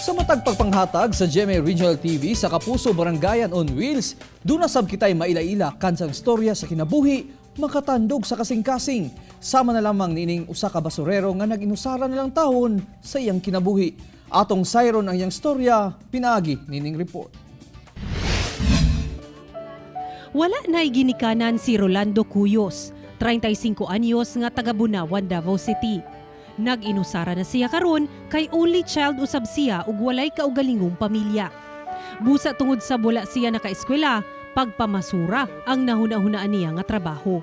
Sa matag pagpanghatag sa GMA Regional TV sa Kapuso Barangayan on Wheels, duna sab kitay maila-ila kansang storya sa kinabuhi, makatandog sa kasing-kasing. Sama na lamang niining usa ka basurero nga nag-inusara na lang tahon sa iyang kinabuhi. Atong sayron ang iyang storya, pinaagi nining report. Wala na'y ginikanan si Rolando Cuyos, 35 anyos nga taga Bunawan, Davao City. Nag-inusara na siya karon kay only child usab siya ug walay kaugalingong pamilya. Busa tungod sa wala siya nakaeskwela, pagpamasura ang nahuna-hunaan niya nga trabaho.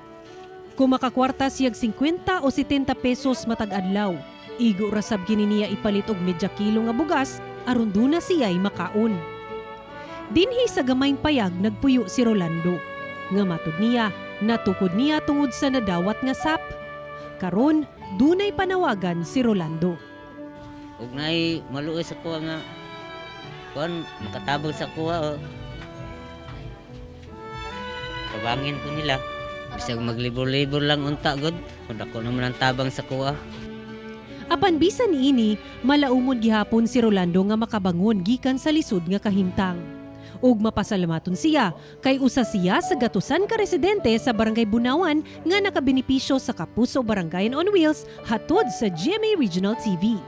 Kung makakwarta siyag 50 o 70 pesos matag adlaw, igo ra sab kini niya ipalit og medya kilo nga bugas aron duna siya'y makaon. Dinhi sa gamayng payag nagpuyo si Rolando. Nga matud niya, natukod niya tungod sa nadawat nga SAP. Karon, dunay panawagan si Rolando. Ug naay maluoy sa kuha nga kuan makatabang sa kuha o tabangin ko nila bisag maglibor-libor lang unta gud kung dako naman ang tabang sa kuha. Apan bisan niini, malaumon gihapon si Rolando nga makabangon gikan sa lisod nga kahimtang. Ug mapasalamaton siya kay usa siya sa gatusan ka residente sa Barangay Bunawan nga nakabenepisyo sa Kapuso Barangayan on Wheels hatod sa GMA Regional TV.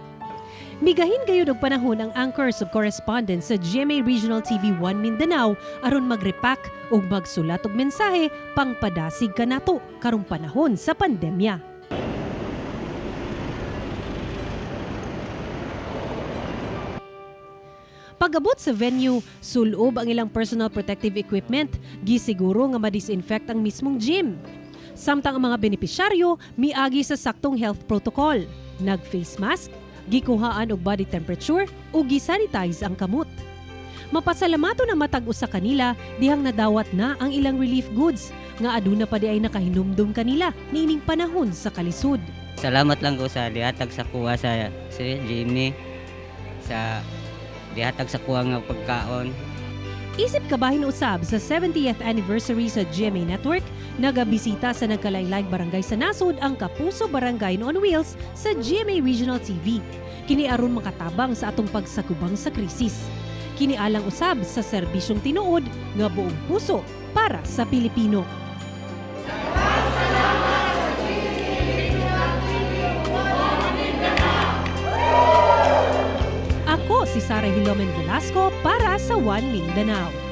Migahin gayud og panahon ang anchors ug correspondents sa GMA Regional TV 1 Mindanao aron magrepack ug magsulat og mensahe pangpadasig kanato karong panahon sa pandemya. Pag-abot sa venue, sulob ang ilang personal protective equipment, gisiguro nga ma-disinfect ang mismong gym. Samtang ang mga benepisyaryo miagi sa saktong health protocol, nag-face mask, gikuhaan og body temperature ug gisanitize ang kamot. Mapasalamato na matag usa kanila dihang nadawat na ang ilang relief goods nga aduna pa di ay nakahinumdum kanila niining panahon sa kalisod. Salamat lang ko sa dihatag sa kuha sa si Jimmy sa dihatag sa kuha nga pagkaon. Isip kabahin usab sa 70th anniversary sa GMA Network, nagabisita sa nagkalain-laing barangay sa nasod ang Kapuso Barangay on Wheels sa GMA Regional TV. Kini aron makatabang sa atong pagsakubang sa krisis. Kini alang usab sa serbisyong tinuod nga buong puso para sa Pilipino. Ako si Sara Hilomen Velasco para sa One Mindanao.